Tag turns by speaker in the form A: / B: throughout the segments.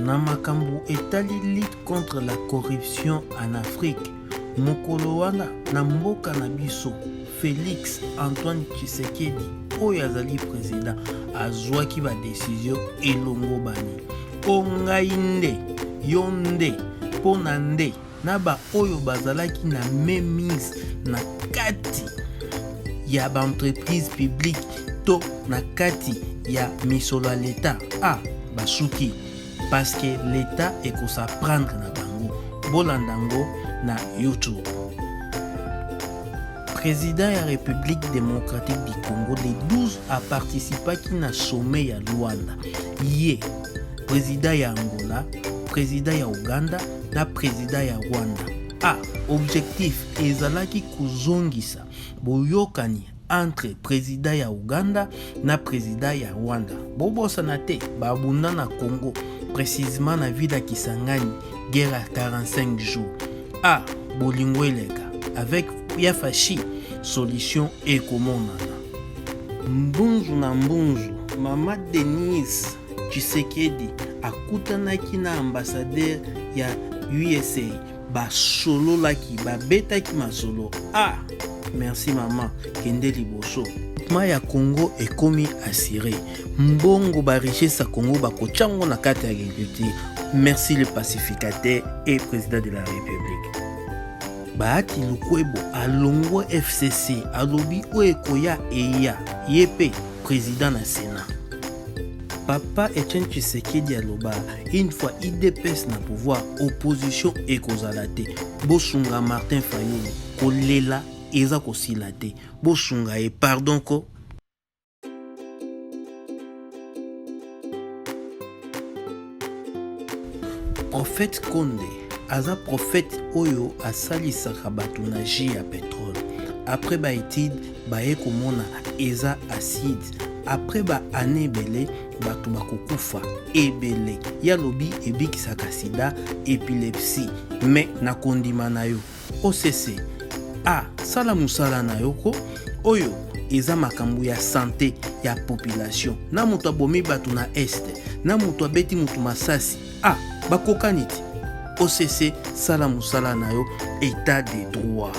A: Na makambo etali lutte contre la corruption en Afrique, mokolo wana na mboka na biso Felix Antoine Tshisekedi oyo azali president azwaki ba decision elongobani. O ngai nde, yo nde, mpo na nde na baoyo bazalaki na mainmise na kati ya baentreprise publique to na kati ya misolo ya leta a ah, basuki parceke leta ekosaprendre na bango bolanda yango na youtube président ya république démocratique du congo le 12 aparticipaki na sommet ya luanda ye président ya angola président ya uganda na président ya rwanda a ah, objectif ezalaki kozongisa boyokani entre président ya uganda na président ya rwanda bobosana te babunda na congo précisement na ville ya kisangani guerre ya 45 jours a ah, bolingo eleka avec ya fashi solution ekomonana mbunzu na mbunzu mama denise Tshisekedi akutanaki na ambassadeur ya USA basololaki babetaki masolo ah merci mama kende liboso ma ya congo ekomi assuré mbongo ba richesse ya congo bakotya yango na kati ya agriculture merci le pacificateur et président de la république bahati lukwebo alongwe fcc alobi oyo ekoya eya ye mpe président na sénat Papa Etienne Tshisekedi aloba une fois idps na pouvoir opposition ekozala te. Bosunga Martin Fayulu kolela eza kosila te. Bosunga ye pardon ko. Prophète Konde aza prophète oyo asalisaka bato na jus ya petrole. Après ba études baye komona eza acide après ba année ebele bato bakokufa ebele ye alobi ebikisaka sida epilepsie me na kondima na yo occ a sala mosala na yo ko oyo eza makambo ya sante ya population na moto abomi bato na este na moto abeti moto masasi a bakokani ti occ sala mosala na yo etat de droit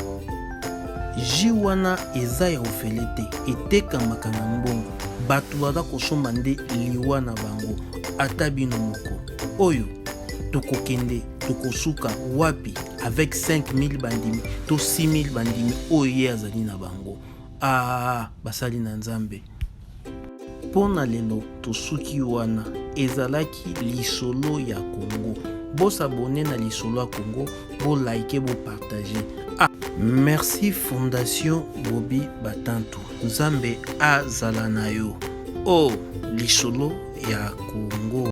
A: ji wana eza ya ofele te etekamaka na mbongo bato baza kosomba nde liwa na bango ata bino moko oyo tokokende tokosuka wapi avec 5000 bandimi to 6000 bandimi oyo ye azali na bango ah basali na nzambe Mpo na lelo tosuki wana ezalaki lisolo ya Congo. Bo s'abonner na lisolo ya Congo, bo liker, bo partager. Ah, merci Fondation Bobi Batantu. Nzambe azala na yo. Oh, lisolo ya Congo.